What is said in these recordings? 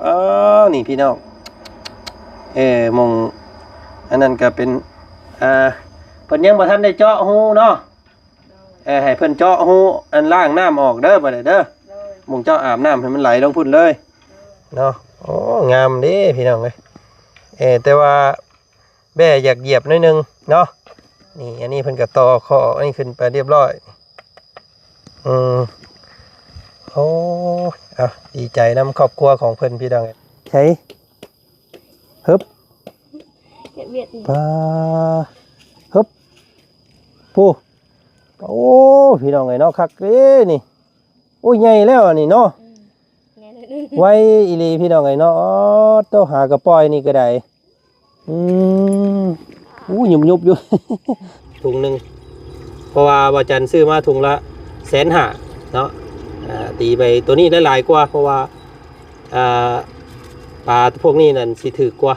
ອໍ ນີ້ພີ່ນ້ອງ ເອີ ໝ່ອງອັນນັ້ນກໍເປັນ ອ່າ ເພິ່ນຍັງບໍ່ທັນໄດ້ເຈາະຮູເນາະ ເອີ ໃຫ້ເພິ່ນເຈາະຮູ ອັນ ລ້າງນ້ຳອອກເດີ ບັດນີ້ເດີ ໂດຍ ໝ່ອງເຈົ້າອາບນ້ຳໃຫ້ມັນໄຫຼລົງພຸ້ນເລີຍ ໂດຍ ເນາະ. ໂອ້ ງາມເດ້ພີ່ນ້ອງເອີຍ ເອີ ແຕ່ວ່າ ແບ້ຢາກຢຽບໜ້ອຍໜຶ່ງເນາະ. ນີ້ ອັນນີ້ເພິ່ນກໍຕໍ່ຂໍ້ອັນນີ້ຂຶ້ນໄປຮຽບຮ້ອຍ. ອືມ ໂອ້ຍ ເອົາ ດີໃຈນຳຄອບຄົວຂອງເພິ່ນພີ່ນ້ອງ. ໃສ ຮຶບ ເຮັດວຽກອີກ ປາ ຮຶບ ໂອ້ ໂອ້ ພີ່ນ້ອງເອີຍເນາະ ຄັກເດ້ນີ້. ໂອ້ຍ ໃຫຍ່ແລ້ວອັນນີ້ເນາະ. ອືມ ໃຫຍ່ແລ້ວ ໄວອີ່ຫຼີພີ່ນ້ອງເອີຍເນາະ. ໂຕ ຫາກະປ່ອຍນີ້ກໍໄດ້. ອືມ ໂອ້ ຍຸບໆຢູ່ ຖົງໜຶ່ງ ເພາະວ່າບ່າວຈັນຊື້ມາຖົງລະແສນຫ້າເນາະ. ອ່າ ຕີໄປໂຕນີ້ໄດ້ຫຼາຍກວ່າ ເພາະວ່າ ອ່າ ປາພວກນີ້ນັ້ນຊິຖືກກວ່າ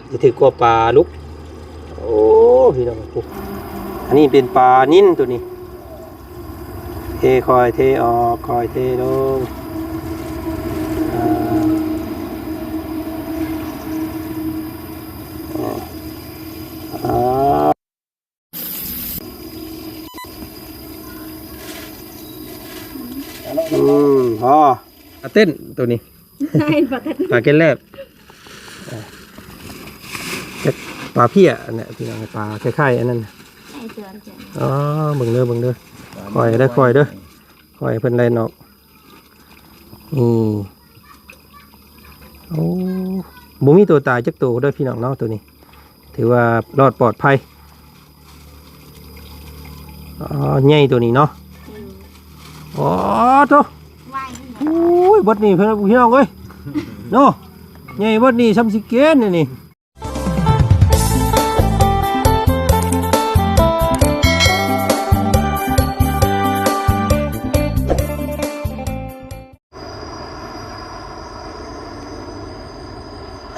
ຊິຖືກກວ່າປາດຸກ. ໂອ້ ພີ່ນ້ອງ ອັນນີ້ເປັນປານິນໂຕນີ້. ເທຄ່ອຍເທອອກ ຄ່ອຍເທລົງ. ອ່າ ອ່າ ອືມ ພໍ ປາເຕັ້ນໂຕນີ້ ປາເກັນແລບ ປາເພຍ ອັນນີ້ພີ່ນ້ອງ ປາຄ້າຍໆອັນນັ້ນ. ອໍ ເບິ່ງເດີ ເບິ່ງເດີ ຄ່ອຍເດີ ຄ່ອຍເດີ ຄ່ອຍໃຫ້ເພິ່ນໄລ່ອອກ. ນີ້ ໂອ້ ບໍ່ມີຕົວຕາຍຈັກໂຕເດີພີ່ນ້ອງເນາະ ໂຕນີ້ຖືວ່າລອດປອດໄພ. ອໍ ໃຫຍ່ໂຕນີ້ເນາະ. ອືມ ອໍ ໂທ້ ໄວ ໂອ້ຍ ເບິດນີ້ເພິ່ນ ພີ່ນ້ອງເອີຍເນາະ ໃຫຍ່ເບິດນີ້ ຊ່ຳຊິເກນນີ້.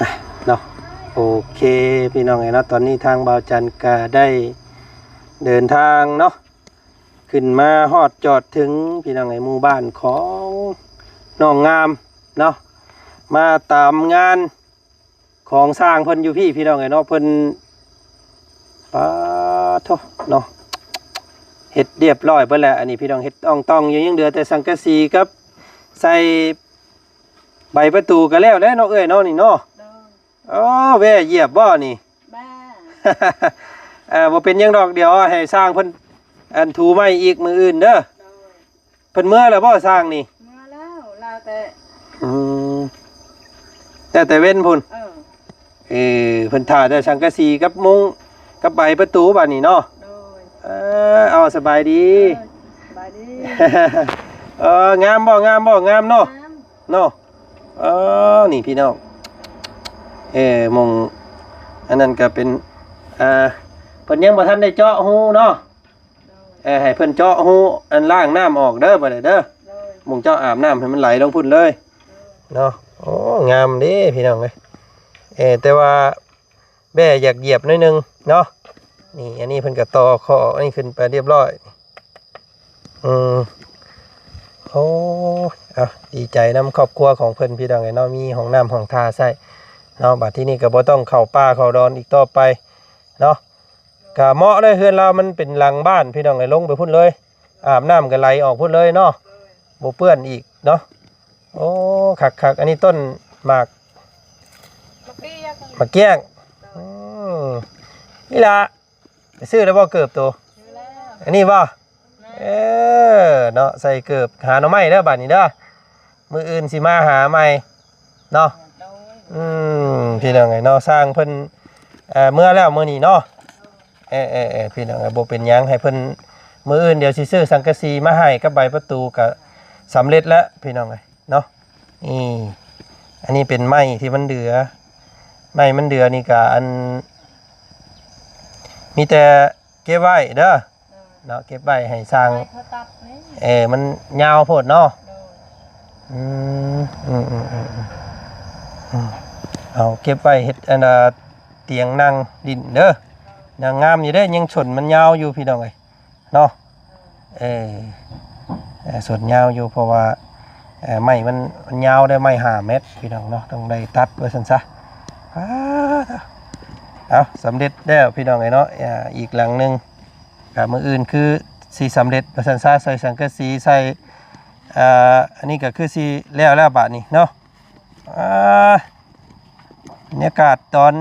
ອ່ະ ເນາະ ໂອເຄ ພີ່ນ້ອງເອີຍເນາະ ຕອນນີ້ທາງບ່າວຈັນກະໄດ້ເດີນທາງເນາະ ຂຶ້ນມາຮອດຈອດເຖິງ ພີ່ນ້ອງເອີຍ ໝູ່ບ້ານຂອງນ້ອງງາມເນາະ ມາຕາມງານ ຂອງຊ່າງເພິ່ນຢູ່ພີ້ ພີ່ນ້ອງເອີຍເນາະ. ເພິ່ນ ປາໂທ້ເນາະ ເຮັດຮຽບຮ້ອຍເບິດແລ້ວ. ອັນນີ້ພີ່ນ້ອງເຮັດອ່ອງຕ່ອງຢູ່ ຍັງເຫຼືອແຕ່ສັງກະສີກັບໃສ່ໃບປະຕູກໍແລ້ວແຫຼະເນາະ ເອື້ອຍເນາະ ນີ້ເນາະ. ໂດຍ ໂອ້ ແວ່ຢຽບບໍ່ນີ້? ແວ່ ເອີ ບໍ່ເປັນຫຍັງດອກ ດຽວໃຫ້ຊ່າງເພິ່ນ ອັນ ຖູໃໝ່ອີກມື້ອື່ນເດີ. ໂດຍ ເພິ່ນເມືອແລ້ວບໍ່ຊ່າງນີ້? ເມືອແລ້ວ ແລ້ວແຕ່ ອືມ ແຕ່ ແຕ່ເວັນພຸ້ນ. ເອີ ເອີ ເພິ່ນຖ້າແຕ່ສັງກະສີກັບມຸ້ງກັບໃບປະຕູບາດນີ້ເນາະ. ໂດຍ ເອີ ເອົາ ສະບາຍດີ. ເອີ ສະບາຍດີ. ເອີ ງາມບໍ່? ງາມບໍ່? ງາມເນາະ. ງາມ ເນາະ. ເອີ ນີ້ພີ່ນ້ອງ ເອີ ໝ່ອງອັນນັ້ນກໍເປັນ ອ່າ ເພິ່ນຍັງບໍ່ທັນໄດ້ເຈາະຮູເນາະ. ໂດຍ ເອີ ໃຫ້ເພິ່ນເຈາະຮູ ອັນ ລ້າງນ້ຳອອກເດີ ບາດນີ້ເດີ. ໂດຍ ໝ່ອງເຈົ້າອາບນ້ຳໃຫ້ມັນໄຫຼລົງພຸ້ນເລີຍ. ໂດຍ ເນາະ. ໂອ້ ງາມເດ້ພີ່ນ້ອງເອີຍ. ເອີ ແຕ່ວ່າແບ້ຢາກຢຽບໜ້ອຍໜຶ່ງເນາະ. ນີ້ ອັນນີ້ເພິ່ນກໍຕໍ່ຂໍ້ອັນນີ້ຂຶ້ນໄປຮຽບຮ້ອຍ. ອືມ ໂອ້ ເອົາ ດີໃຈນຳຄອບຄົວຂອງເພິ່ນ ພີ່ນ້ອງເອີຍເນາະ ມີຫ້ອງນ້ຳຫ້ອງທ່າໃຊ້ເນາະ. ບາດທີນີ້ກໍບໍ່ຕ້ອງເຂົ້າປ່າເຂົ້າດອນອີກຕໍ່ໄປເນາະ. ກະເໝາະເດ້ ເຮືອນລາວມັນເປັນຫຼັງບ້ານ ພີ່ນ້ອງເອີຍ ລົງໄປພຸ້ນເລີຍ ອາບນ້ຳກໍໄຫຼອອກພຸ້ນເລີຍເນາະ ບໍ່ເປື້ອນອີກເນາະ. ໂອ້ ຄັກໆ. ອັນນີ້ຕົ້ນໝາກ ໝາກກ້ຽງ ໝາກກ້ຽງ. ອືມ ອີ່ຫຼ້າ ໄປຊື້ແລ້ວບໍ່ເກີບໂຕ? ຊື້ແລ້ວ ອັນນີ້ບໍ່? ແມ່ນ ເອີ ເນາະ ໃສ່ເກີບ ຫາໜໍ່ໄມ້ເດີ ບາດນີ້ເດີ ມື້ອື່ນຊິມາຫາໃໝ່ເນາະ. ໂດຍ ອືມ ພີ່ນ້ອງເອີຍເນາະ ຊ່າງເພິ່ນ ເອີ ເມືອແລ້ວມື້ນີ້ເນາະ. ເອີໆໆ ພີ່ນ້ອງເອີຍ ບໍ່ເປັນຫຍັງ ໃຫ້ເພິ່ນ ມື້ອື່ນດຽວຊິຊື້ສັງກະສີມາໃຫ້ກັບໃບປະຕູ ກະສຳເລັດແລ້ວ ພີ່ນ້ອງເອີຍເນາະ. ນີ້ ອັນນີ້ເປັນໄມ້ທີ່ມັນເຫຼືອ ໄມ້ມັນເດືອນີ້ກະ ອັນ ມີແຕ່ເກັບໄວ້ເດີ ໂດຍ ເນາະ ເກັບໄວ້ໃຫ້ຊ່າງ ໄວ້ເຂົາຕັດນີ້ ເອີ ມັນຍາວໂພດເນາະ. ໂດຍ ອືມ ອືມໆໆໆ ເອົາເກັບໄວ້ເຮັດ ອັນ ຕຽງນັ່ງຫຼິ້ນເດີ ໂດຍ ນາງງາມຢູ່ເດ້ ຍັງສົ້ນມັນຍາວຢູ່ ພີ່ນ້ອງເອີຍເນາະ. ເອີ ເອີ ສົ້ນຍາວຢູ່ ເພາະວ່າ ເອີ ໄມ້ມັນ ມັນຍາວໄດ໋ ໄມ້ຫ້າແມັດພີ່ນ້ອງເນາະ ຕ້ອງໄດ້ຕັດວ່າຊັ້ນຊະ. ອ້າ ເອົາ ສຳເລັດແລ້ວພີ່ນ້ອງເອີຍເນາະ. ອາ ອີກຫຼັງໜຶ່ງ ກະມື້ອື່ນຄືຊິສຳເລັດວ່າຊັ້ນຊະ ໃສ່ສັງກະສີ ໃສ່ ເອີ ອັນນີ້ກະຄືຊິແລ້ວແລ້ວບາດນີ້ເນາະ. ອ່າ ບັນຍາກາດຕອນ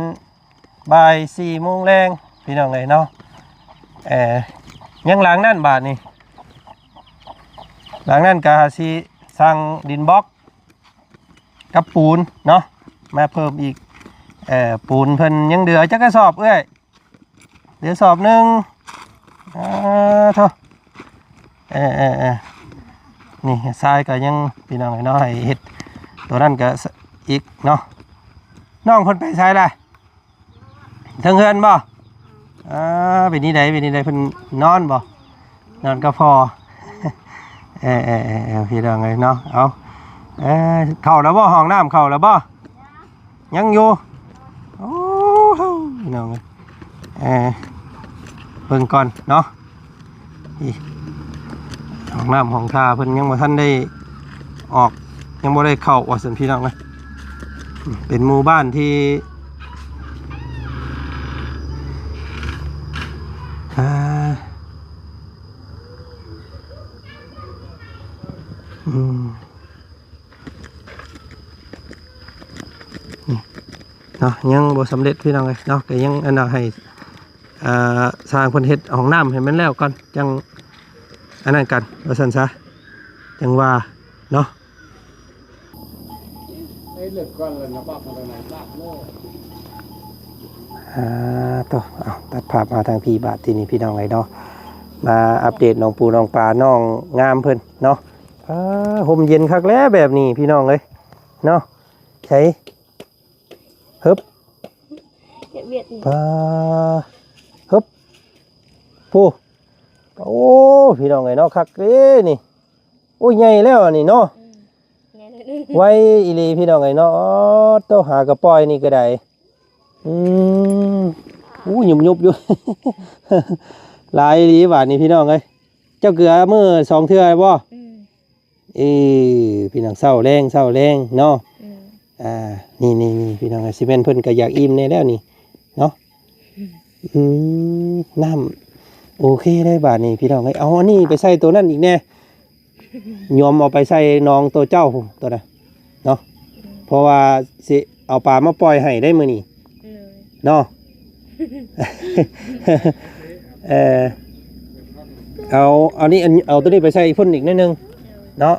ບ່າຍສີ່ໂມງແລງພີ່ນ້ອງເອີຍເນາະ. ເອີ ຍັງຫຼັງນັ້ນບາດນີ້ ຫຼັງນັ້ນກະຊິສັ່ງດິນບລັອກກັບປູນເນາະ ມາເພີ່ມອີກ. ເອີ ປູນເພິ່ນຍັງເຫຼືອຈັກກະສອບເອື້ອຍ? ເຫຼືອສອບໜຶ່ງ. ອາ ໂທ້ ເອີ ເອີ ເອີ ນີ້ຊາຍກໍຍັງ ພີ່ນ້ອງເອີຍເນາະ ໃຫ້ເຮັດຕົວນັ້ນກໍອີກເນາະ. ນ້ອງເພິ່ນໄປໃສລະ? ເທິງເຮືອນບໍ່? ອາ ເປັນນີ້ໃດ ເປັນນີ້ໃດ ເພິ່ນນອນບໍ່? ນອນກັບພໍ່. ເອີ ເອີ ເອີ ເອີ ພີ່ນ້ອງເອີຍເນາະ. ເອົາ ເອີ ເຂົ້າແລ້ວບໍ່? ຫ້ອງນ້ຳເຂົ້າແລ້ວບໍ່? ຍັງຢູ່. ໂອ້ ພີ່ນ້ອງເອີຍ ເອີ ເບິ່ງກ່ອນເນາະ. ນີ້ ຫ້ອງນ້ຳຫ້ອງທ່າເພິ່ນຍັງບໍ່ທັນໄດ້ອອກ ຍັງບໍ່ໄດ້ເຂົ້າວ່າຊັ້ນ ພີ່ນ້ອງເອີຍ. ເປັນໝູ່ບ້ານທີ່ ອ່າ ອືມ ນີ້ເນາະ ຍັງບໍ່ສຳເລັດ ພີ່ນ້ອງເອີຍເນາະ. ກໍຍັງອັນນ່າ ໃຫ້ ອ່າ ຊ່າງເພິ່ນເຮັດຫ້ອງນ້ຳໃຫ້ມັນແລ້ວກ່ອນ ຈັ່ງອັນນັ້ນກັນວ່າຊັ້ນຊະ ຈັ່ງວ່າເນາະ. ອ່າ ໂຕ ເອົາ ຕັດພາບມາທາງພີ້ບາດທີນີ້ ພີ່ນ້ອງເອີຍເນາະ. ມາອັບເດດນ້ອງປູນ້ອງປາ ນ້ອງງາມເພິ່ນເນາະ. ອ່າ ຮົ່ມເຢັນຄັກແລ້ວແບບນີ້ ພີ່ນ້ອງເອີຍເນາະ. ໃສ ຮຶບ ເຮັດວຽກອີກ ປາ ຮຶບ ໂອ້ ໂອ້ ພີ່ນ້ອງເອີຍເນາະ ຄັກເດ້ນີ້. ໂອ້ຍ ໃຫຍ່ແລ້ວອັນນີ້ເນາະ. ອືມ ໃຫຍ່ແລ້ວ ໄວອີ່ຫຼີ ພີ່ນ້ອງເອີຍເນາະ. ໂຕ ຫາກະປ່ອຍນີ້ກໍໄດ້. ອືມ ໂອ້ ຍຸບໆຢູ່ ຫຼາຍອີ່ຫຼີບາດນີ້ ພີ່ນ້ອງເອີຍ. ເຈົ້າເກືອມື້ສອງເທື່ອບໍ່? ອືມ ເອີ ພີ່ນ້ອງ ເຊົ້າແລງ ເຊົ້າແລງເນາະ. ອືມ ອ່າ ນີ້ໆໆ ພີ່ນ້ອງ ຊິແມ່ນເພິ່ນກໍຢາກອີ່ມແດ່ແລ້ວນີ້ເນາະ. ອືມ ອືມ ນ້ຳໂອເຄໄດ໋ບາດນີ້ ພີ່ນ້ອງເອີຍ. ເອົາອັນນີ້ໄປໃສ່ໂຕນັ້ນອີກແດ່ ຍອມເອົາໄປໃສ່ໜອງໂຕເຈົ້າພຸ້ນ ໂຕນັ້ນເນາະ. ອືມ ເພາະວ່າຊິເອົາປາມາປ່ອຍໃຫ້ໄດ໋ມື້ນີ້ ໂດຍ ເນາະ. ເອີ ເອົາ ເອົານີ້ ເອົາໂຕນີ້ໄປໃສ່ພຸ້ນອີກໜ້ອຍໜຶ່ງ ໂດຍ ເນາະ.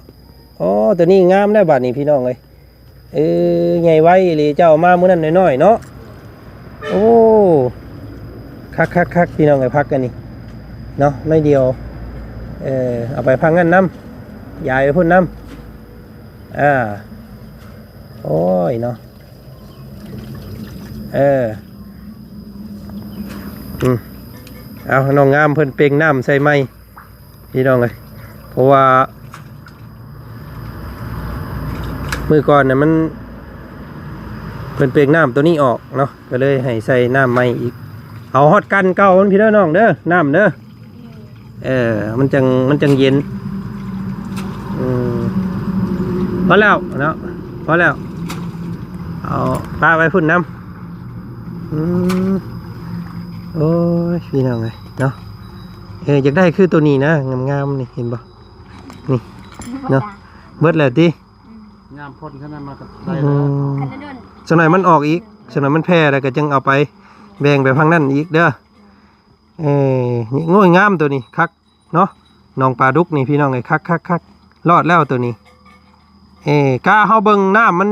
ໂອ້ ໂຕນີ້ງາມແລ້ວບາດນີ້ ພີ່ນ້ອງເອີຍ. ເອີ ໃຫຍ່ໄວອີ່ຫຼີ ເຈົ້າເອົາມາມື້ນັ້ນນ້ອຍໆເນາະ. ໂອ້ ຄັກໆໆ ພີ່ນ້ອງເອີຍ ຜັກອັນນີ້ເນາະ ໜ້ອຍດຽວ. ເອີ ເອົາໄປພັກນັ້ນນຳ ຢາຍໄປພຸ້ນນຳ. ອ່າ ໂອ້ຍເນາະ. ເອີ ອືມ ເອົາ ນ້ອງງາມເພິ່ນເປັ່ງນ້ຳໃສ່ໃໝ່ ພີ່ນ້ອງເອີຍ. ເພາະວ່າມື້ກ່ອນນະ ມັນ ເພິ່ນເປັ່ງນ້ຳໂຕນີ້ອອກເນາະ ກໍເລີຍໃຫ້ໃສ່ນ້ຳໃໝ່ອີກ. ເອົາຮອດກັ່ນເກົ່າມັນພີ້ເດີນ້ອງເດີ ນ້ຳເດີ. ເອີ ມັນຈັ່ງ ມັນຈັ່ງເຢັນ. ອືມ ພໍແລ້ວເນາະ ພໍແລ້ວ ເອົາປະໄວ້ພຸ້ນນຳ. ອືມ ໂອ້ຍ ພີ່ນ້ອງເອີຍເນາະ. ເອີ ຢາກໄດ້ຄືໂຕນີ້ນະ ງາມໆນີ້ ເຫັນບໍ່? ນີ້ເນາະ ເບິດແລ້ວຕິ? ອືມ ຍາມພົ້ນຂະໜາດມັນກໍໄດ້ແລ້ວ. ອືມ ຄັນໂດນໆ ສັກໜ້ອຍມັນອອກອີກ ສັກໜ້ອຍມັນແຜ່ແລ້ວກໍຈຶ່ງເອົາໄປແບ່ງໄປທາງນັ້ນອີກເດີ. ເອີ ນີ້ ໂອ້ຍ ງາມໂຕນີ້ ຄັກເນາະ ໜອງປາດຸກນີ້ ພີ່ນ້ອງເອີຍ ຄັກໆໆ ລອດແລ້ວໂຕນີ້. ເອີ ກະເຮົາເບິ່ງນ້ຳມັນ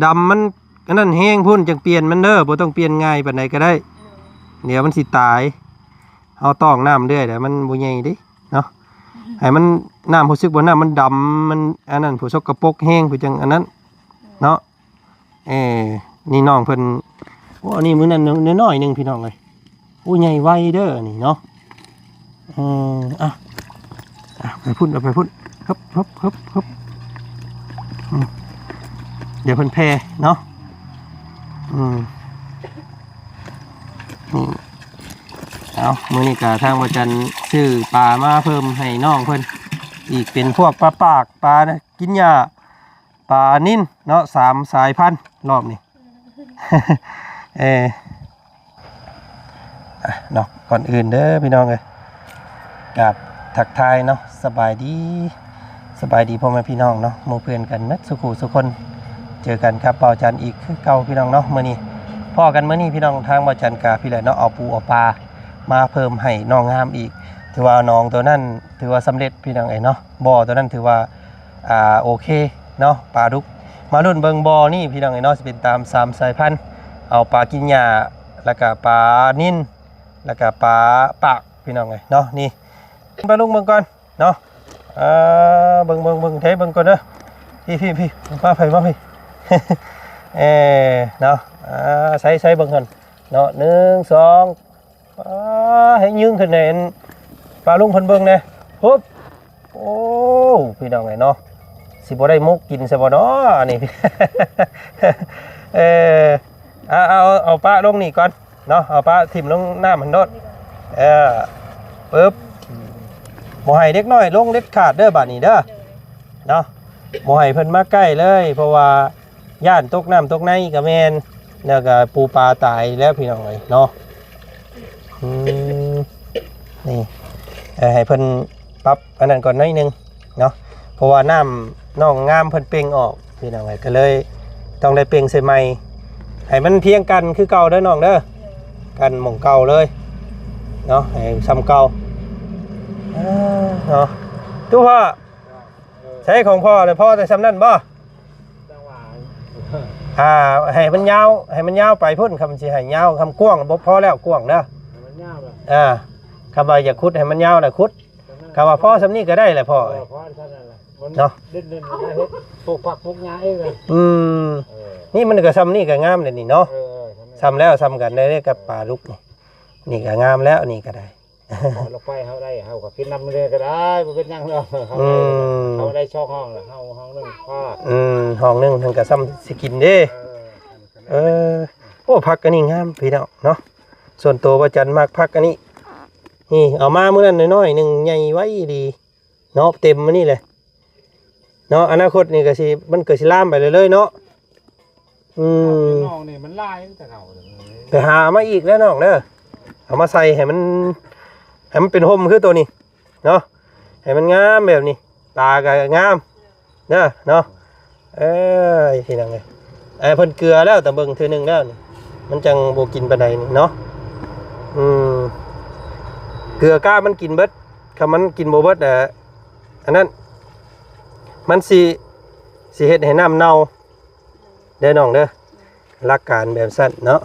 ດຳ ມັນອັນນັ້ນແຮງພຸ້ນ ຈັ່ງປ່ຽນມັນເດີ ບໍ່ຕ້ອງປ່ຽນງ່າຍປານໃດກໍໄດ້ ດຽວມັນຊິຕາຍ. ເຮົາຕ້ອງນ້ຳເລື້ອຍແລ້ວມັນບໍ່ໃຫຍ່ເດ້ເນາະ ໃຫ້ມັນ ນ້ຳ ຮູ້ສຶກວ່ານ້ຳມັນດຳ ມັນອັນນັ້ນ ຜູ້ສົກກະປົກແຮງ ຜູ້ຈັ່ງອັນນັ້ນເນາະ. ເອີ ນີ້ນ້ອງເພິ່ນ ໂອ້ ອັນນີ້ມື້ນັ້ນນ້ອຍໆໜຶ່ງ ພີ່ນ້ອງເອີຍ. ໂອ້ ໃຫຍ່ໄວເດີອັນນີ້ເນາະ. ເອີ ອ່ະ ອ່ະ ໄປພຸ້ນ ເອົາໄປພຸ້ນ ຮຶບ ຮຶບ ຮຶບ ຮຶບ. ອືມ ດຽວເພິ່ນແຜ່ເນາະ. ອືມ ນີ້ ເອົາ ມື້ນີ້ກະທາງບໍ່ຈັນຊື້ປາມາເພີ່ມໃຫ້ນ້ອງເພິ່ນ ອີກເປັນພວກປາປາກ ປາກິນຫຍ້າ ປານິນເນາະ ສາມສາຍພັນລອບນີ້ ເອີ ອ່ະເນາະ ກ່ອນອື່ນເດີພີ່ນ້ອງເອີຍ ກາບທັກທາຍເນາະ ສະບາຍດີ ສະບາຍດີພໍ່ແມ່ພີ່ນ້ອງເນາະ ໝູ່ເພື່ອນກັນໝົດສູ່ຄູ່ສູ່ຄົນ ເຈີກັນກັບບ່າວຈັນອີກຄືເກົ່າພີ່ນ້ອງເນາະ ມື້ນີ້ພໍ້ກັນມື້ນີ້ພີ່ນ້ອງ ທາງບ່າວຈັນກະພີ້ແຫຼະເນາະ ເອົາປູເອົາປາມາເພີ່ມໃຫ້ນ້ອງງາມອີກ ຖືວ່າໜອງໂຕນັ້ນຖືວ່າສຳເລັດພີ່ນ້ອງເອີຍເນາະ ບໍ່ໂຕນັ້ນຖືວ່າ ອ່າ ໂອເຄເນາະ ປາດຸກ ມາລຸ້ນເບິ່ງບໍ່ນີ້ພີ່ນ້ອງເອີຍເນາະ ຊິເປັນຕາມສາມສາຍພັນ ເອົາປາກິນຫຍ້າ ແລ້ວກະປານິນ ແລ້ວກະປາປາກພີ່ນ້ອງເອີຍເນາະ ນີ້ ປາລຸ້ນເບິ່ງກ່ອນເນາະ ເອີ ເບິ່ງ ເບິ່ງ ເບິ່ງ ເທເບິ່ງກ່ອນເດີ ພີ້ ພີ້ ພີ້ ມາພີ້ ມາພີ້ ເອີ ເນາະ ອ່າ ໃສ່ ໃສ່ເບິ່ງກ່ອນເນາະ ໜຶ່ງ ສອງ ອ່າ ໃຫ້ຍືນຂຶ້ນໃຫ້ອັນ ປ້າລຸງເພິ່ນເບິ່ງແດ່ ຮຶບ ໂອ້ ພີ່ນ້ອງເອີຍເນາະ ຊິບໍ່ໄດ້ໝົກກິນຊະບໍ່ເນາະ ອັນນີ້ ເອີ ເອົາ ເອົາ ເອົາປະລົງນີ້ກ່ອນເນາະ ເອົາປະຖິ້ມລົງນ້ຳຫັ້ນໂລດ ເອີ ປຶບ ບໍ່ໃຫ້ເດັກນ້ອຍລົງເດັດຂາດເດີ ບາດນີ້ເດີ ເນາະ ບໍ່ໃຫ້ເພິ່ນມາໃກ້ເລີຍ ເພາະວ່າ ຢ້ານຕົກນ້ຳຕົກໃນກໍແມ່ນ ແລ້ວກໍປູປາຕາຍແລ້ວພີ່ນ້ອງເອີຍເນາະ ອືມ ນີ້ ເອີ ໃຫ້ເພິ່ນປັບອັນນັ້ນກ່ອນໜ້ອຍໜຶ່ງເນາະ ເພາະວ່ານ້ຳນ້ອງງາມເພິ່ນເປັ່ງອອກພີ່ນ້ອງເອີຍ ກໍເລີຍຕ້ອງໄດ້ເປັ່ງໃສ່ໃໝ່ ໃຫ້ມັນພຽງກັນຄືເກົ່າເດີນ້ອງເດີ ກັນໝ່ອງເກົ່າເລີຍເນາະ ໃຫ້ຊ່ຳເກົ່າ ເອີ ເນາະ ຕູ້ພໍ່ ໃຊ້ຂອງພໍ່ແລ້ວ ພໍແຕ່ຊ່ຳນັ້ນບໍ່? ອ່າ ໃຫ້ມັນຍາວ ໃຫ້ມັນຍາວໄປພຸ້ນ ຄຳຊິໃຫ້ຍາວ ຄຳກວ້າງບໍ່ພໍແລ້ວ ກວ້າງເດີ ໃຫ້ມັນຍາວເດີ ອ່າ ຄຳວ່າຢາກຂຸດໃຫ້ມັນຍາວແລ້ວຂຸດ ຄຳວ່າພໍຊ່ຳນີ້ກໍໄດ້ແຫຼະພໍ່ ເອີ ພໍຊ່ຳນັ້ນແຫຼະ ມັນເນາະ ເດັ່ນໆ ເຮັດປູກຜັກປູກຫຍ້າເອງເລີຍ ອືມ ເອີ ນີ້ມັນກໍຊ່ຳນີ້ກໍງາມແລ້ວນີ້ເນາະ ເອີ ເອີ ຊ່ຳແລ້ວຊ່ຳກັນໄດ້ກັບປາດຸກນີ້ ນີ້ກໍງາມແລ້ວ ນີ້ກໍໄດ້ ເອົາລະໄປເຮົາໄດ້ ເຮົາກໍກິນນຳເລີຍກໍໄດ້ ບໍ່ເປັນຫຍັງດອກ ເຮົາ ອືມ ເຮົາໄດ້ສອງຫ້ອງລະ ເຮົາຫ້ອງໜຶ່ງພໍ ອືມ ຫ້ອງໜຶ່ງມັນກໍຊ່ຳຊິກິນເດ້ ເອີ ເອີ ໂອ້ ຜັກອັນນີ້ງາມພີ່ນ້ອງເນາະ ສ່ວນໂຕບ່າວຈັນມັກຜັກອັນນີ້ ນີ້ເອົາມາມື້ນັ້ນໜ້ອຍໆໜຶ່ງ ໃຫຍ່ໄວອີ່ຫຼີເນາະ ເຕັມອັນນີ້ແຫຼະ ເນາະ ອະນາຄົດນີ້ກໍຊິ ມັນກໍຊິລາມໄປເລື້ອຍໆເນາະ ອືມ ນ້ອງນີ້ມັນຫຼາຍແຕ່ເກົ່າເລີຍ ໄປຫາມາອີກແລ້ວນ້ອງເດີ ເອົາມາໃສ່ໃຫ້ມັນ ໃຫ້ມັນເປັນຮົ່ມຄືໂຕນີ້ເນາະ ໃຫ້ມັນງາມແບບນີ້ ຕາກໍງາມເດີເນາະ ເອີຍ ພີ່ນ້ອງເອີຍ ເອີ ເພິ່ນເກືອແລ້ວ ແຕ່ເບິ່ງເທື່ອໜຶ່ງແລ້ວນີ້ ມັນຈັ່ງບໍ່ກິນປານໃດນີ້ເນາະ ອືມ ເກືອກະມັນກິນເບິດ ຄັນມັນກິນບໍ່ເບິດ ອັນນັ້ນ ມັນຊິ ຊິເຮັດໃຫ້ນ້ຳເນົ່າເດີນ້ອງເດີ ຫຼັກການແບບຊັ້ນເນາະ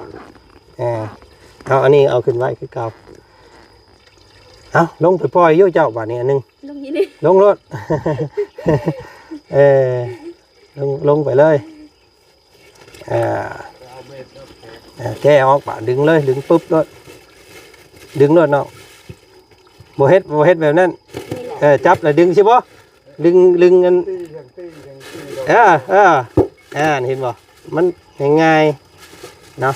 ເອົາ ອັນນີ້ເອົາຂຶ້ນໄວ້ຄືເກົ່າ ເອົາ ລົງໄປປ່ອຍຢູ່ເຈົ້າ ບາດນີ້ອັນໜຶ່ງ ລົງຢູ່ນີ້ ລົງໂລດ ເອີ ລົງ ລົງໄປເລີຍ ເອີ ເອີ ແກະອອກ ບາດດຶງເລີຍ ດຶງປຶບໂລດ ດຶງໂລດນ້ອງ ບໍ່ເຮັດ ບໍ່ເຮັດແບບນັ້ນ ເອີ ຈັບແລ້ວດຶງຊິບໍ່ ດຶງ ດຶງອັນ ເອີ ເອີ ເອີ ເຫັນບໍ່ ມັນງ່າຍໆເນາະ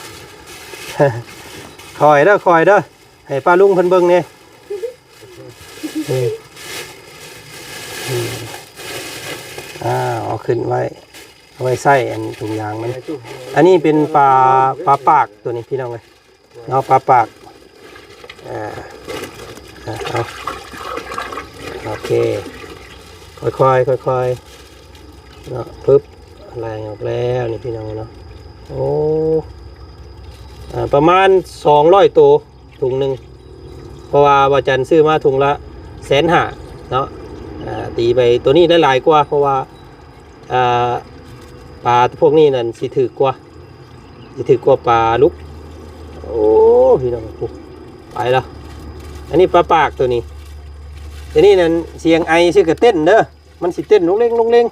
ຄ່ອຍເດີ ຄ່ອຍເດີ ໃຫ້ປ້າລຸງເພິ່ນເບິ່ງແດ່ ອືມ ອືມ ອ້າວ ເອົາຂຶ້ນໄວ້ ເອົາໄວ້ໃສ່ອັນຖົງຢາງມັນ ອັນນີ້ເປັນປາ ປາປາກໂຕນີ້ພີ່ນ້ອງເອີຍ ເນາະ ປາປາກ ອ່າ ອ່າ ເອົາ ໂອເຄ ຄ່ອຍໆ ຄ່ອຍໆ ເນາະ ປຶບ ໄລ່ອອກແລ້ວນີ້ພີ່ນ້ອງເນາະ ໂອ້ ອ່າ ປະມານສອງຮ້ອຍໂຕ ຖົງໜຶ່ງ ເພາະວ່າບ່າວຈັນຊື້ມາຖົງລະແສນຫ້າເນາະ ອ່າ ຕີໄປໂຕນີ້ໄດ້ຫຼາຍກວ່າ ເພາະວ່າ ອ່າ ປາພວກນີ້ນັ້ນຊິຖືກກວ່າ ຊິຖືກກວ່າປາດຸກ ໂອ້ ພີ່ນ້ອງ ໄປແລ້ວ ອັນນີ້ປາປາກໂຕນີ້ ໂຕນີ້ນັ້ນສຽງໄອຊື່ກະເຕັ້ນເດີ ມັນຊິເຕັ້ນລຸງເລັງ ລຸງເລັງ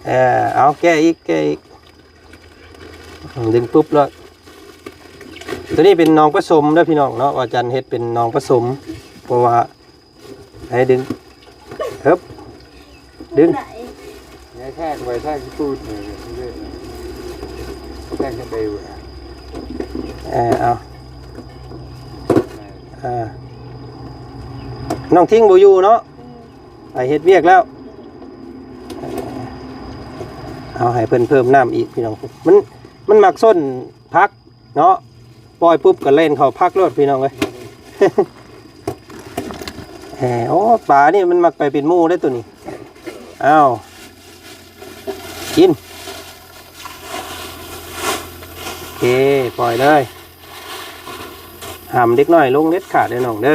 ເອີ ເອົາ ແກະອີກ ແກະອີກ ດຶງປຶບໂລດ ໂຕນີ້ເປັນໜອງປະສົມເດີພີ່ນ້ອງເນາະ ວ່າຈັນເຮັດເປັນໜອງປະສົມ ເພາະວ່າ ໃຫ້ດຶງ ເອີບ ດຶງ ໄດ້ແທກໄວ້ແທກປືດເລີຍ ແທກໄປ ເອີ ເອົາ ອ່າ ນ້ອງທິງບໍ່ຢູ່ເນາະ ໄປເຮັດວຽກແລ້ວ. ເອົາໃຫ້ເພິ່ນເພີ່ມນ້ຳອີກພີ່ນ້ອງ. ມັນ ມັນມັກຊົນຜັກເນາະ ປ່ອຍປຸບກໍແລ່ນເຂົ້າຜັກໂລດພີ່ນ້ອງເອີຍ. ແໝ ໂອ້ ປານີ້ມັນມັກໄປເປັນໝູ່ເດ້ໂຕນີ້. ອ້າວ ກິນ. ໂອເຄ ປ່ອຍເລີຍ. ຫ້າມເດັກນ້ອຍລົງເດັດຂາດເດີນ້ອງເດີ.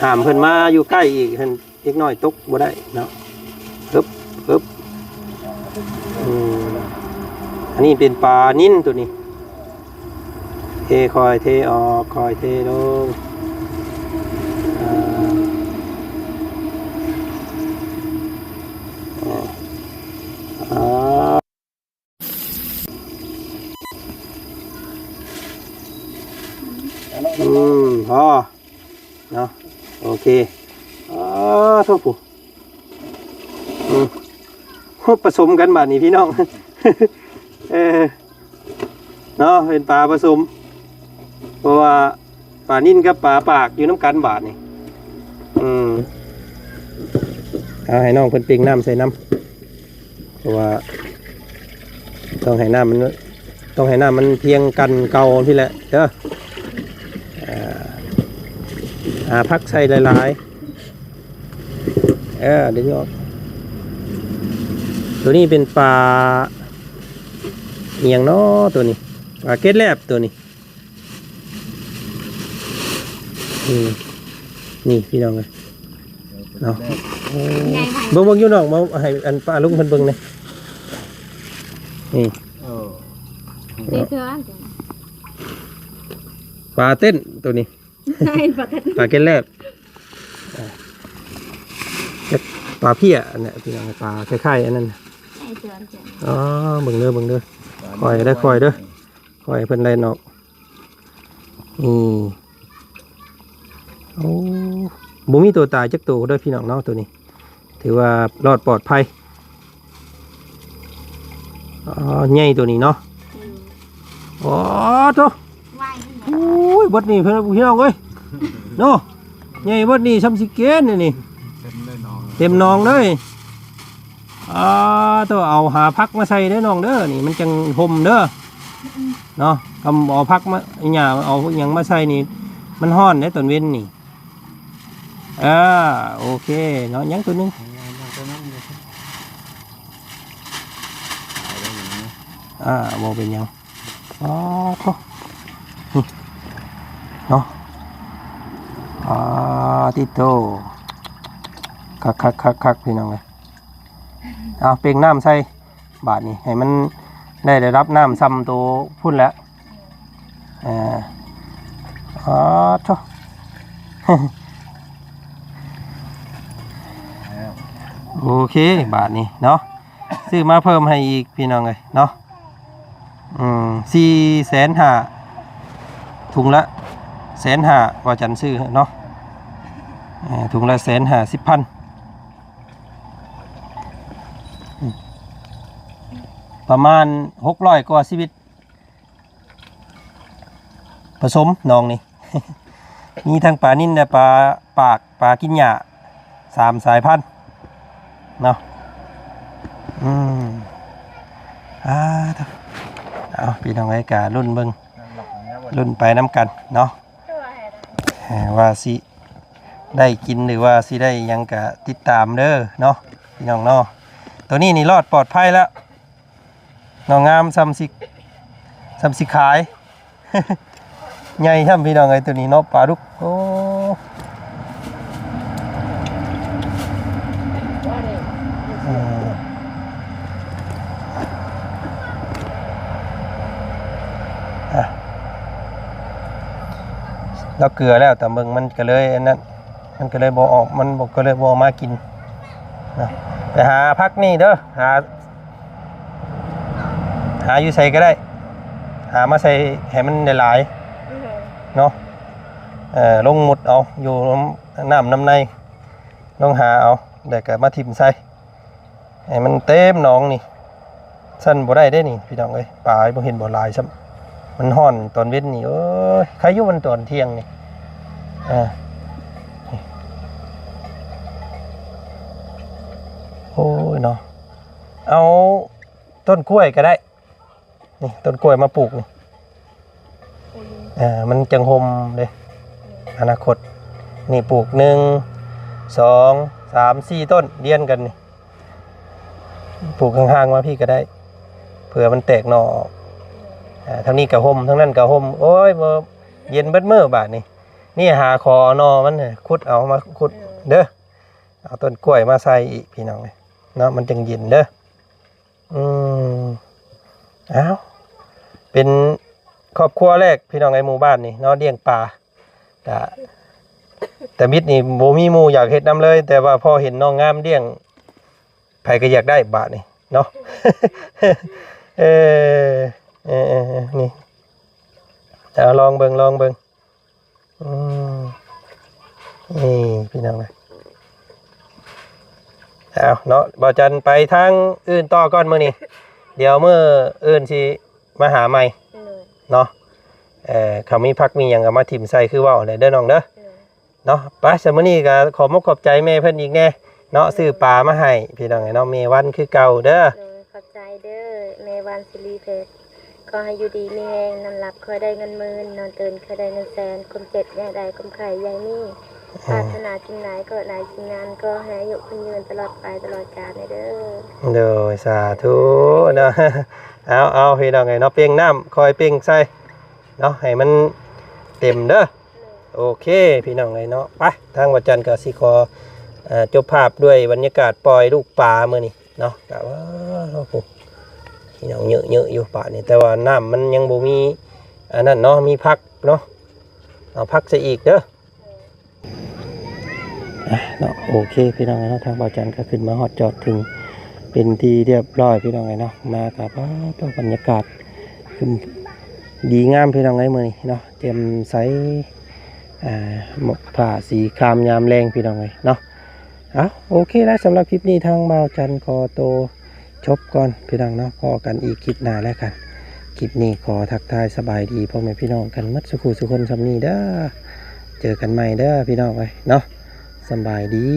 ຫ້າມເພິ່ນມາຢູ່ໃກ້ອີກ ເພິ່ນ ເດັກນ້ອຍຕົກບໍ່ໄດ້ເນາະ. ຮຶບ ຮຶບ. ອືມ ອັນນີ້ເປັນປານິນໂຕນີ້. ເທຄ່ອຍເທອອກ ຄ່ອຍເທລົງ. ອ່າ ອ່າ ອືມ ພໍເນາະ. ໂອເຄ. ອ້າ ໂທ້ ຜູ້ ອືມ ປະສົມກັນບາດນີ້ພີ່ນ້ອງ. ເອີ ເນາະ ເປັນປາປະສົມ ເພາະວ່າປານິນກັບປາປາກຢູ່ນຳກັນບາດນີ້. ອືມ ເອົາໃຫ້ນ້ອງເພິ່ນເປັ່ງນ້ຳໃສ່ນຳ ເພາະວ່າຕ້ອງໃຫ້ນ້ຳມັນ ຕ້ອງໃຫ້ນ້ຳມັນພຽງກັນເກົ່າພີ້ແຫຼະເດີ. ອ່າ ຫາຜັກໃສ່ຫຼາຍໆ. ເອີ ດຶງອອກ. ໂຕນີ້ເປັນປາອີ່ຫຍັງເນາະ ໂຕນີ້ ປາເກັດແລບໂຕນີ້. ອືມ ນີ້ພີ່ນ້ອງເອີຍເນາະ. ໂອ້ ໃຫຍ່ໄວ ເບິ່ງ ເບິ່ງຢູ່ນອກ ມາໃຫ້ອັນປ້າລຸງເພິ່ນເບິ່ງແດ່. ນີ້ ເອີ ເຕະເທື່ອ ປາເຕັ້ນໂຕນີ້ ປາເຕັ້ນ ປາເກັດແລບ ປາເພຍ ອັນເນີ້ຍພີ່ນ້ອງ ປາຄ້າຍໆ ອັນນັ້ນ. ອໍ ເບິ່ງເດີ ເບິ່ງເດີ ຄ່ອຍເດີ ຄ່ອຍເດີ ຄ່ອຍໃຫ້ເພິ່ນໄລ່ນອອກ. ນີ້ ໂອ້ ບໍ່ມີຕົວຕາຍຈັກໂຕເດີພີ່ນ້ອງເນາະ ໂຕນີ້ຖືວ່າລອດປອດໄພ. ອໍ ໃຫຍ່ໂຕນີ້ເນາະ. ອືມ ໂອ້ໂຕ ໄວ ໂອ້ຍ ເບິດນີ້ພີ່ນ້ອງເອີຍເນາະ ໃຫຍ່ເບິດນີ້ ຊ່ຳຊິເກນນີ້ ເຕັມໜອງເລີຍ. ອ່າ ໂຕ ເອົາຫາຜັກມາໃສ່ເດີນ້ອງເດີ ນີ້ມັນຈັ່ງຫົ່ມເດີເນາະ. ຄຳເອົາຜັກມາ ຫຍ້າເອົາຫຍັງມາໃສ່ນີ້ ມັນຮ້ອນເດ້ຕອນເວັນນີ້. ເອີ ໂອເຄເນາະ ຍັງໂຕໜຶ່ງ. ອ່າ ບໍ່ເປັນຫຍັງ. ອໍ ໂທ້ ເນາະ ອ່າ ຕິໂຕ ຄັກໆໆໆ ພີ່ນ້ອງເອີຍ. ເອົາ ເປັ່ງນ້ຳໃສ່ບາດນີ້ ໃຫ້ມັນໄດ້ລະດັບນ້ຳຊ່ຳໂຕພຸ້ນແຫຼະ. ອ່າ ອໍ ໂທ້ ໂອເຄ ບາດນີ້ເນາະ ຊື້ມາເພີ່ມໃຫ້ອີກ ພີ່ນ້ອງເອີຍເນາະ. ອືມ ສີ່ແສນຫ້າ ຖົງລະແສນຫ້າ ວ່າຈັນຊື້ເນາະ. ເອີ ຖົງລະແສນຫ້າສິບພັນ ອືມ ປະມານຫົກຮ້ອຍກວ່າຊີວິດ ປະສົມໜອງນີ້ ມີທັງປານິນ ແລະ ປາປາກ ປາກິນຫຍ້າ ສາມສາຍພັນເນາະ. ອືມ ອ່າ ເອົາ ພີ່ນ້ອງເອີຍ ກະລຸ້ນເບິ່ງ ລຸ້ນໄປນຳກັນເນາະ ເອີ ວ່າຊິໄດ້ກິນ ຫຼືວ່າຊິໄດ້ຫຍັງ ກະຕິດຕາມເດີເນາະ ພີ່ນ້ອງເນາະ. ໂຕນີ້ນີ້ລອດປອດໄພແລ້ວ ເນາະ ງາມ ຊ່ຳຊິ ຊ່ຳຊິຂາຍ ໃຫຍ່ຊ່ຳ ພີ່ນ້ອງເອີຍ ໂຕນີ້ເນາະ ປາດຸກ. ໂອ້ ອືມ ອ່ະ ລາວເກືອແລ້ວ ຕາເບິ່ງມັນກະເລີຍອັນນັ້ນ ມັນກະເລີຍບໍ່ອອກ ມັນບໍ່ ກະເລີຍບໍ່ອອກມາກິນນະ. ໄປຫາຜັກນີ້ເດີ ຫາ ຫາຢູ່ໃສກໍໄດ້ ຫາມາໃສ່ໃຫ້ມັນຫຼາຍໆ ເອີ ເນາະ. ເອີ ລົງມຸດເອົາຢູ່ນ້ຳ ນ້ຳໃນ ລົງຫາເອົາ ແລ້ວກໍມາຖິ້ມໃສ່ໃຫ້ມັນເຕັມໜອງນີ້. ຊັ້ນບໍ່ໄດ້ເດ້ນີ້ ພີ່ນ້ອງເອີຍ ປາບໍ່ເຫັນບໍ່ຫຼາຍຊ້ຳ ມັນຮ້ອນຕອນເວັນນີ້. ໂອ້ຍ ໃຄຢູ່ມັນຕອນທ່ຽງນີ້ ເອີ. ເອົາຕົ້ນກ້ວຍກໍໄດ້ ນີ້ຕົ້ນກ້ວຍມາປູກນີ້ ເອີ ມັນຈັ່ງຮົ່ມເດ້ ອະນາຄົດ ນີ້ປູກໜຶ່ງ ສອງ ສາມ ສີ່ຕົ້ນລຽນກັນນີ້ ປູກຫ່າງໆມາພີ້ກໍໄດ້ ເພື່ອມັນແຕກໜໍ່ອອກ ອາ ທາງນີ້ກໍຮົ່ມ ທາງນັ້ນກໍຮົ່ມ ໂອ້ຍ ບໍ່ ເຢັນເບິດມື້ບາດນີ້ ນີ້ຫາຂໍເອົາໜໍ່ມັນ ຂຸດເອົາມາຂຸດເດີ ເອົາຕົ້ນກ້ວຍມາໃສ່ອີກພີ່ນ້ອງເອີຍເນາະ ມັນຈຶ່ງເຢັນເດີ. ອືມ ອ້າວ ເປັນຄອບຄົວແລກພີ່ນ້ອງເອີຍ ໝູ່ບ້ານນີ້ເນາະ ລ້ຽງປາ ກະ ຕາມິດນີ້ບໍ່ມີໝູ່ຢາກເຮັດນຳເລີຍ ແຕ່ວ່າພໍເຫັນນ້ອງງາມລ້ຽງ ໃຜກໍຢາກໄດ້ບາດນີ້ເນາະ ເອີ ເອີ ເອີ ນີ້ ເອົາ ລອງເບິ່ງ ລອງເບິ່ງ ອືມ ນີ້ພີ່ນ້ອງເອີຍ ເອົາເນາະ ບ່າວຈັນໄປທາງອື່ນຕໍ່ກ່ອນມື້ນີ້ ດຽວມື້ອື່ນຊິມາຫາໃໝ່ ໂດຍ ເນາະ ເອີ ຄັນມີຜັກມີຫຍັງກໍມາຖິ້ມໃສ່ຄືເວົ້າແຫຼະເດີນ້ອງເດີ ໂດຍ ເນາະ ໄປ ຊະມື້ນີ້ກໍຂອບມຸກຂອບໃຈແມ່ເພິ່ນອີກແດ່ເນາະ ໂດຍ ຊື້ປາມາໃຫ້ພີ່ນ້ອງເອີຍເນາະ ແມ່ວັນຄືເກົ່າເດີ ໂດຍ ຂອບໃຈເດີ ແມ່ວັນ ສິລິເພັດ ຂໍໃຫ້ຢູ່ດີມີແຮງ ນອນຫຼັບຂໍໃຫ້ໄດ້ເງິນໝື່ນ ນອນຕື່ນຂໍໃຫ້ໄດ້ເງິນແສນ ຄວາມເຈັບຢ່າໃຫ້ໄດ້ ຄວາມໄຂ້ຢ່າໃຫ້ມີ ປາດຖະໜາສິ່ງໃດກໍໃຫ້ໄດ້ສິ່ງນັ້ນ ຂໍໃຫ້ອາຍຸໝັ້ນຍືນຕະຫຼອດໄປຕະຫຼອດການເດີ ໂດຍ ສາທຸເນາະ ເອົາ ເອົາ ພີ່ນ້ອງເອີຍເນາະ ເປັ່ງນ້ຳ ຄ່ອຍເປັ່ງໃສ່ເນາະ ໃຫ້ມັນເຕັມເດີ ໂອເຄ ພີ່ນ້ອງເອີຍເນາະ ໄປ ທາງບ່າວຈັນກໍຊິຂໍ ເອີ ຈົບພາບດ້ວຍບັນຍາກາດປ່ອຍລູກປາມື້ນີ້ ເນາະ ກະວ່າ ໂອ້ໂຫ ພີ່ນ້ອງ ເຍອະໆຢູ່ປານີ້ ແຕ່ວ່ານ້ຳມັນຍັງບໍ່ມີອັນນັ້ນເນາະ ມີຜັກເນາະ ເອົາຜັກໃສ່ອີກເດີ ອ່ະເນາະ ໂອເຄ ພີ່ນ້ອງເນາະ ທາງບ່າວຈັນກໍຂຶ້ນມາຮອດຈອດເຖິງເປັນທີ່ຮຽບຮ້ອຍ ພີ່ນ້ອງເອີຍເນາະ ມາກະ ປາດໂທ້ ບັນຍາກາດ ຄື ດີງາມ ພີ່ນ້ອງເອີຍ ມື້ນີ້ເນາະ ແຈ່ມໃສ ອ່າ ຟ້າສີຄາມຍາມແລງ ພີ່ນ້ອງເອີຍເນາະ ເອົາ ໂອເຄແລ້ວ ສຳລັບຄລິບນີ້ທາງບ່າວຈັນຂໍໂຕຈົບກ່ອນ ພີ່ນ້ອງເນາະ ພໍ້ກັນອີກຄລິບໜ້າແລ້ວກັນ ຄລິບນີ້ຂໍທັກທາຍສະບາຍດີພໍ່ແມ່ພີ່ນ້ອງກັນໝົດສູ່ຄູ່ສູ່ຄົນສ່ຳນີ້ເດີ ເຈີກັນໃໝ່ເດີ ພີ່ນ້ອງເອີຍເນາະ ສະບາຍດີ.